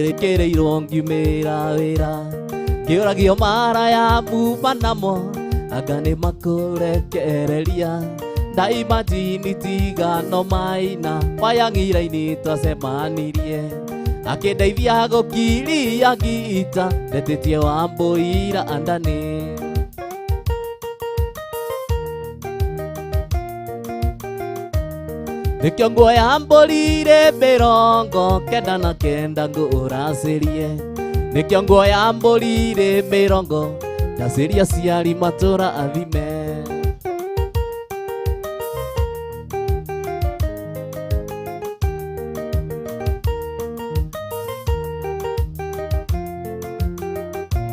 Ndekĩrĩirwo ngiumĩra wĩra kĩũragio mara ya muma namo anga nĩ makũrekereria ndaimajini tigano maina wayang'ira-inĩ twacemanirie akĩndeithia gũkiria ngita ndetĩtie wambũira andani. Nĩkĩo nguo ya mbũri irĩ 99 ngũracĩrie. Nĩkĩo nguo ya mbũri irĩ mĩrongo ndacĩria ciari matũra athime.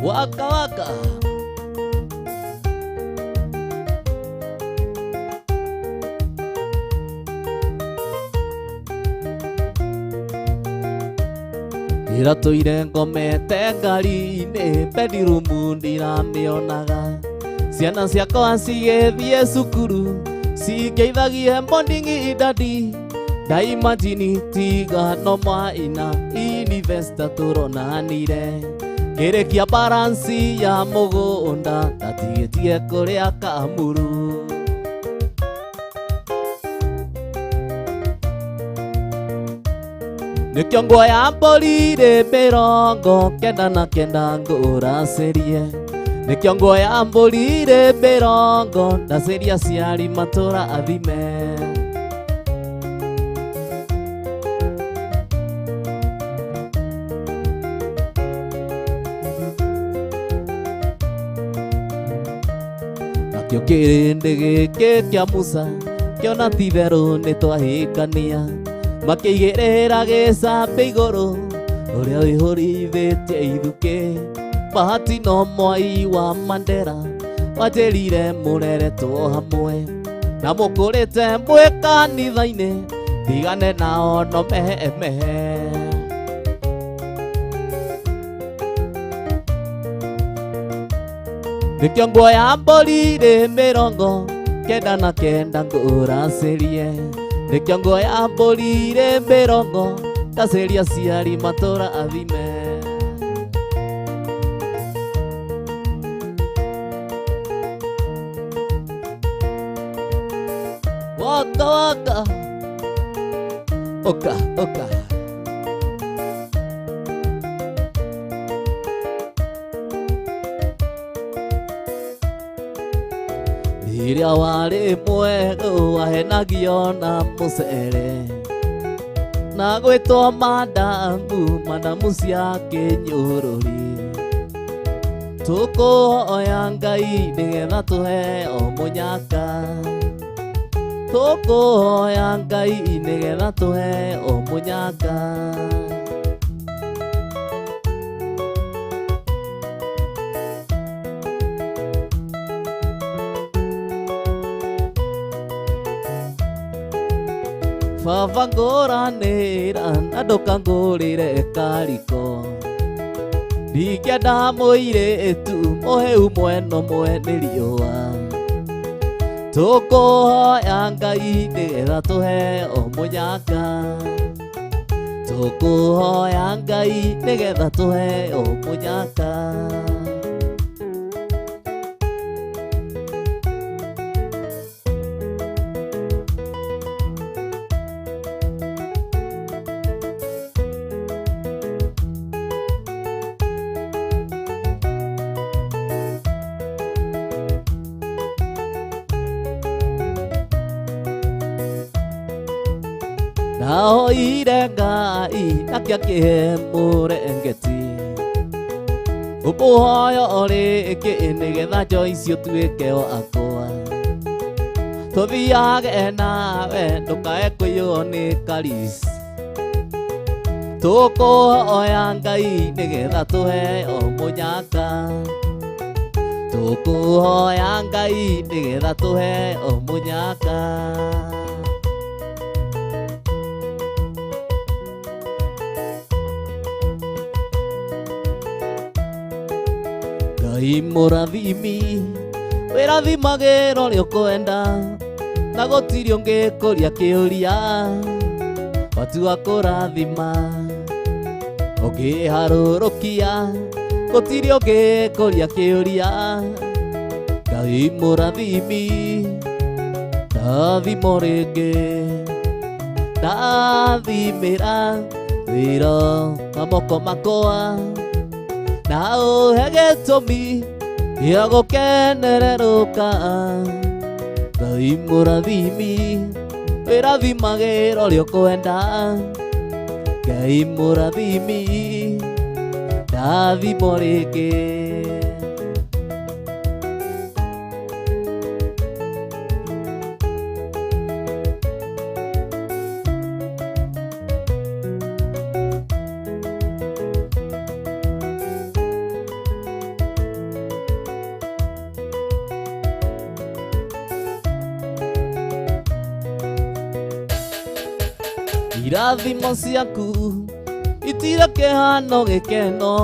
Waka waka. Iratũire ngomete ngari-inĩ bedroom ndiramĩonaga. Ciana ciakwa cigĩthiĩ cukuru cingeithagie morning daddy. Ndaimajini tiga no maina investor tũronanire. Ngĩrĩkia balance ya mũgũnda ndatigĩtie kũrĩa Kamuru. Nĩkĩo nguo ya mbũri irĩ 99 ngũracĩrie. Nĩkĩo nguo ya mbũri irĩ mĩrongo ndacĩria aciari matũra athime. Nakĩo kĩrĩndĩ gĩkĩ kĩa Musa kĩona ti-itherũ nĩtwahĩkania makĩigĩrĩra gĩcambĩ igũrũ ũrĩa ũihũrithĩtie ithukĩ. Bahati no mwai wa Mandera wanjĩrire mũreretwo hamwe na mũkũrĩte mwĩ kanitha-inĩ ndigane nao no mehe mehe. Nĩkĩo nguo ya mbũri irĩ 99 ngũracĩrie. Nĩkĩo nguo ya mbũri irĩ mĩrongo ndacĩria aciari matũra athime. Waka waka. Oka oka. Rĩrĩa warĩ mwerũ wahenagio na mũcere na gwĩtwo madamu madamu cia kĩnyũrũri. Tũkũhoya Ngai nĩgetha tũheo mũnyaka. Tũkũhoya Ngai nĩgetha tũheo mũnyaka. Baba ngũranĩra na ndũkangũrĩre kariko. Ndingĩenda mũirĩtu mũhĩu mwena ũmwe nĩ riũa. Tũkũhoya Ngai nĩgetha tũheo mũnyaka. Tũkũhoya Ngai nĩgetha tũheo mũnyaka. Ndahoire Ngai nake akĩhe mũrengeti. Ngũmũhoya o rĩngĩ nĩgetha Joyce ũtuĩke wakwa. Tũthiage nawe ndũkae kũiywo nĩ Karis. Tũkũhoya Ngai nĩgetha tũheo mũnyaka. Tũkũhoya Ngai nĩgetha tũheo mũnyaka. Ngai mũrathimi wĩrathimagĩra ũrĩa ũkwenda na gũtirĩ ũngĩkũria kĩũria watua kũrathima. Ũngĩharũrũkia gũtirĩ ũngĩkũria kĩũria. Ngai mũrathimi ndathimo rĩngĩ, ndathimĩra wĩra wa moko makwa, na ũhe gĩtũmi gĩa gũkenererũka. Ngai mũrathimi wĩrathimagĩra ũrĩa ũkwenda. Ngai mũrathimi ndathimo rĩngĩ. Irathimo ciaku itira kĩhano gĩkeno,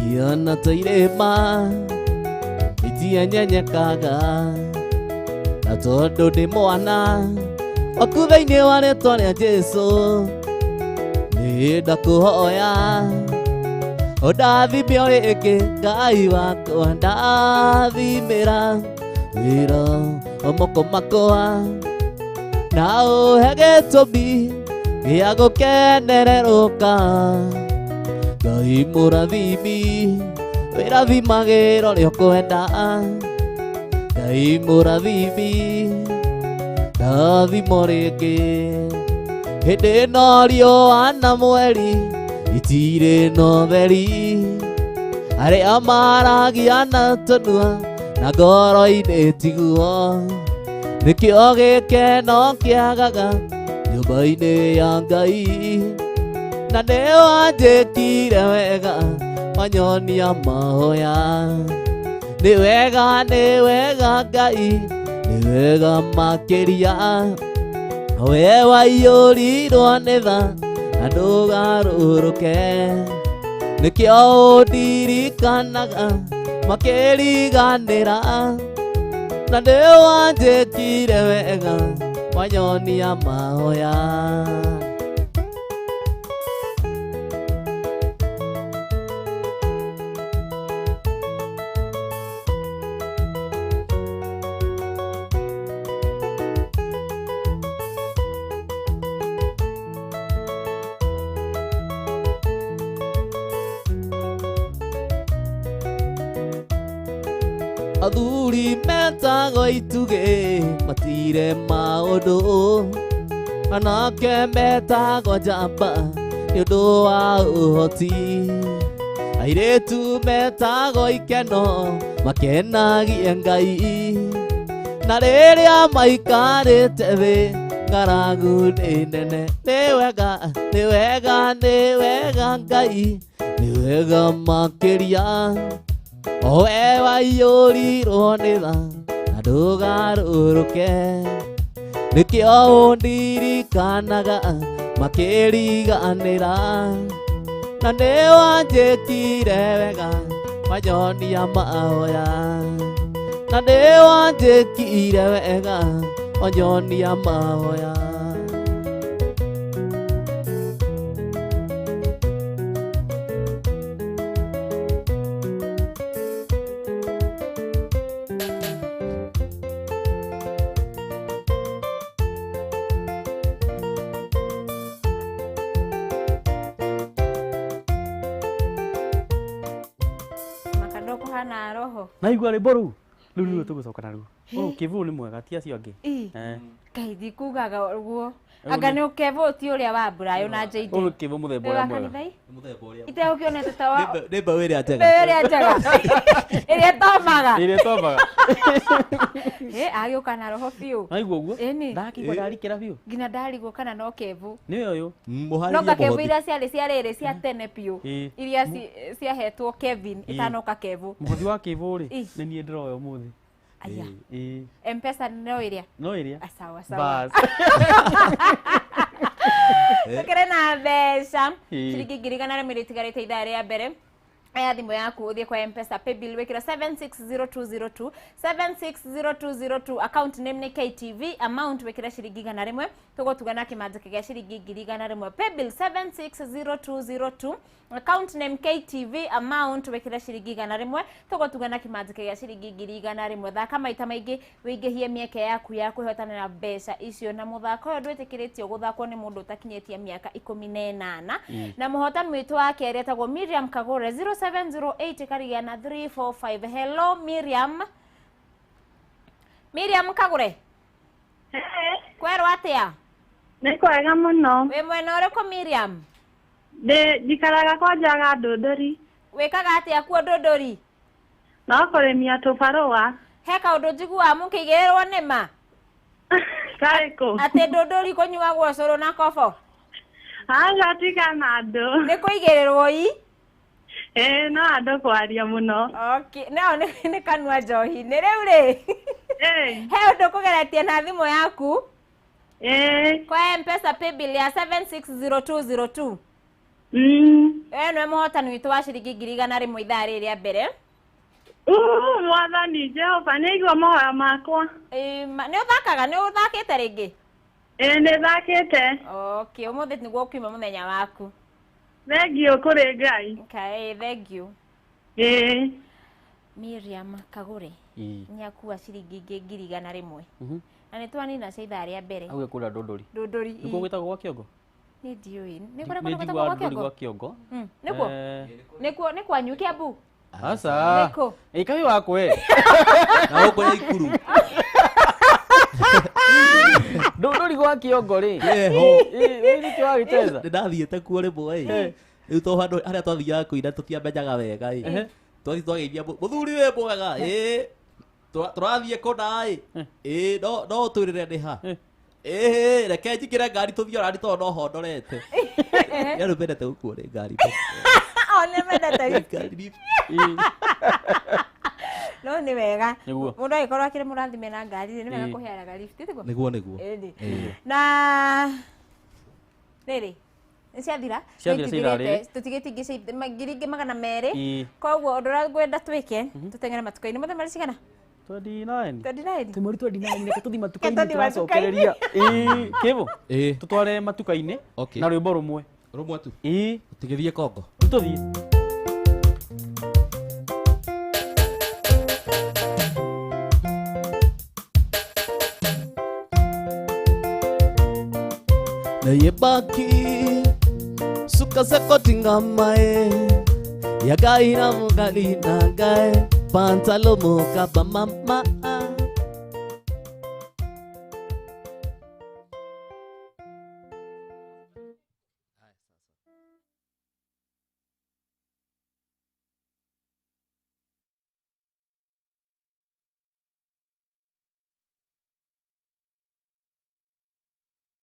ihana ta irĩma itienyenyekaga. Na tondũ ndĩ mwana waku thĩinĩ wa rĩtwa rĩa Jesũ, nĩ ndakũhoya ũndathime o rĩngĩ. Ngai wakwa ndathimĩra wĩra wa moko makwa, na ũhe gĩtũmi gĩa gũkenererũka. Ngai mũrathimi wĩrathimagĩra ũrĩa ũkwenda. Ngai mũrathimi ndathimo rĩngĩ. Hĩndĩ ĩno riũa na mweri itirĩ na ũtheri, arĩa maragia na tũnua na ngoro-inĩ tiguo. Nĩkĩo gĩkeno kĩagaga nyũmba-inĩ ya Ngai, na nĩwanjĩkire wega wanyonia mahoya. Nĩ wega, nĩ wega Ngai, nĩ wega makĩria. We waiyũrirwo nĩ tha na ndũgarũrũke, nĩkĩo ũndirikanaga makĩriganĩra. Na nĩwanjĩkire wega wanyonia mahoya. Athuri metagwo itugĩ matire maũndũ, anake metagwo njamba nĩ ũndũ wa ũhoti. Airĩtu metagwo ikeno makenagie Ngai, na rĩrĩa maikarĩte thĩ ng'aragu nĩ nene. Nĩ wega, nĩ wega, nĩ wega Ngai, nĩ wega makĩria. Owe waiyũrirwo nĩ tha na ndũgarũrũke, nĩkĩo ũndirikanaga makĩriganĩra. Na nĩwanjĩkire wega wanyonia mahoya, na nĩwanjĩkire wega wanyonia mahoya. Makando kuhana roho. Naigua rwĩmbo rũu rĩu nĩruo tũgũcoka naruo. Ũyũ Kĩbũ nĩ mwega ti acio angĩ. Ĩ. Ngai ndikugaga ũguo. Anga nĩ ũkebũ ti ũrĩa wa Brayo na JD. Ũyũ nĩ Kĩbũ mũthemba ũrĩa mwega. Kanitha-i? Itegũkĩonete ta wa Nĩ mbeũ ĩrĩa njega. Mbeũ ĩrĩa njega. Ĩrĩa ĩtomaga. Ĩrĩa ĩtomaga. Ĩ agĩũka na roho biũ. Naigua ũguo? Ĩni. Ndakĩigua ndarikĩra biũ. Nginya ndarigwo kana no Kebũ. Nĩwe ũyũ. No Mũharĩrie kakebũ mũhothi. iria ciarĩ cia rĩrĩ cia tene biũ. Ĩ. Iria ciahetwo Kevin itanoka Kebũ. Mũhothi wa Kĩbũ rĩ Ĩ. nĩ niĩ ndĩroya ũmũthĩ. Aya. Ĩ. M-Pesa no ĩrĩa. No ĩrĩa. Sawa sawa. Bas. Tukĩrĩ na mbeca Ĩ. ciringi 1,100 itigarĩte ithaa rĩa mbere. Aya thimũ yaku ũthiĩ kwa Mpesa paybill wĩkĩre 760202, 760202, account name nĩ KTV, amount wĩkĩre ciringi 100, tũgũtuga na kĩmanjĩka gĩa ciringi 100,000. Paybill 760202, account name KTV, amount wĩkĩre ciringi 100, tũgũtuga na kĩmanjĩka gĩa ciringi 100,000. Thaka maita maingĩ wĩingĩhie mĩeke yaku ya kwĩhotanĩra mbeca icio. Na mũthako ũyũ ndwĩtĩkĩrĩtio gũthakwo nĩ mũndũ ũtakinyĩtie mĩaka 18. Na mũhotani witũ wa kerĩ etagwo Miriam Kagure, 0708 ĩkarigia na 345. Hello Miriam. Miriam Kagure, kwerwo atĩa? Nĩ kwega mũno. Wĩ mwena ũrĩkũ, Miriam? Ndĩ njikaraga kwa njaga Ndũndũri. Wĩkaga atĩa kuo Ndũndũri? No kũrĩmia tũbarũa. He kaũndũ njiguaga mũkĩigĩrĩrwo nĩma. Karĩkũ? Atĩ Ndũndũri kũnyuagwo ũcũrũ na kobo. Aca, tiga na andũ. Nĩ kũigĩrĩrwo i. Ĩĩ, no andũ kwaria mũno. Okay, no nĩ kanua njohi nĩ rĩu rĩ. Ĩĩ. He ũndũ kũgeretie na thimũ yaku. Ĩĩ. Kwa Mpesa paybill ya 760202. We nĩwe mũhotani witũ wa ciringi 100,000 ithaa rĩrĩ rĩa mbere. Uu, Mwathani Jehova nĩ aigua mahoya makwa. Ĩ, nĩ ũthakaga, nĩ ũthakĩte rĩngĩ? Ĩĩ, nĩ thakĩte. Okay, ũmũthĩ nĩguo ũkiuma mũthenya waku. Thengiũ kũrĩ Ngai. Okay, thank you. Ĩĩ. Miriam Kagure Ĩĩ. nĩ akua ciringi ingĩ 100,000. Na nĩ twanina cia ithaa rĩa mbere. Auge kũrĩa Ndũndũri. Ndũndũri. Nĩkuo gwĩtagwo gwa Kĩongo? Nĩ ndiũĩ nĩ kũrĩa Nĩ kũndũ gwĩtagwo njiguaga gwa Ndũndũri Kĩongo. gwa Kĩongo. Nĩkuo? Nĩkuo, nĩ kwanyu Kiambu? Aca. Nĩkũ? Ĩ kaĩ wakwe. Na gũkũ nĩ Ikuru. Ndũndũri gwa Kĩongo rĩ. Ĩho. Ĩ nĩkĩo wagĩcheza. Nĩ ndathiĩte kuo rĩmwe ĩ. Rĩu to handũ harĩa twathiaga kũina tũtiamenyaga wega ĩ. Twathiĩ twageithia mũthuri wĩ mwega ĩ. Tũrathiĩ kũna ĩ. Ĩ no no ũtwĩrĩre nĩ ha. Ĩ reke njingĩre ngari tũthiĩ orani tondũ no hondorete. Nĩ andũ mendete gũkuo nĩ ngari. O nĩ mendete lift. Ngari lift. No nĩ wega. Nĩguo. Mũndũ agĩkorwo akĩrĩ mũrathime na ngari rĩ, nĩ wega Ĩĩ. kũheanaga lift, tiguo? Nĩguo nĩguo. Ĩni. Ĩĩ. Na rĩrĩ nĩ ciathira. Ciathira cia ithaa rĩrĩ. Tũtigĩtie ingĩ cia 200,200. Ĩĩ. Koguo ũndũ ũrĩa ngwenda twĩke, tũteng'ere matuka-inĩ mothe marĩ cigana? 29. 29. Twĩ mweri 29, reke tũthiĩ matuka-inĩ Reke tũthiĩ tũracokereria. Ĩĩ, Kĩbũ. Ĩĩ. Tũtware matuka-inĩ Okay. na rwĩmbo rũmwe. Rũmwe tu. Ĩĩ. Tũgĩthiĩ Kongo. Tũthiĩ. Nayebaki suka sekotingamae yagaina mugali nagae pantalo mukaba mama.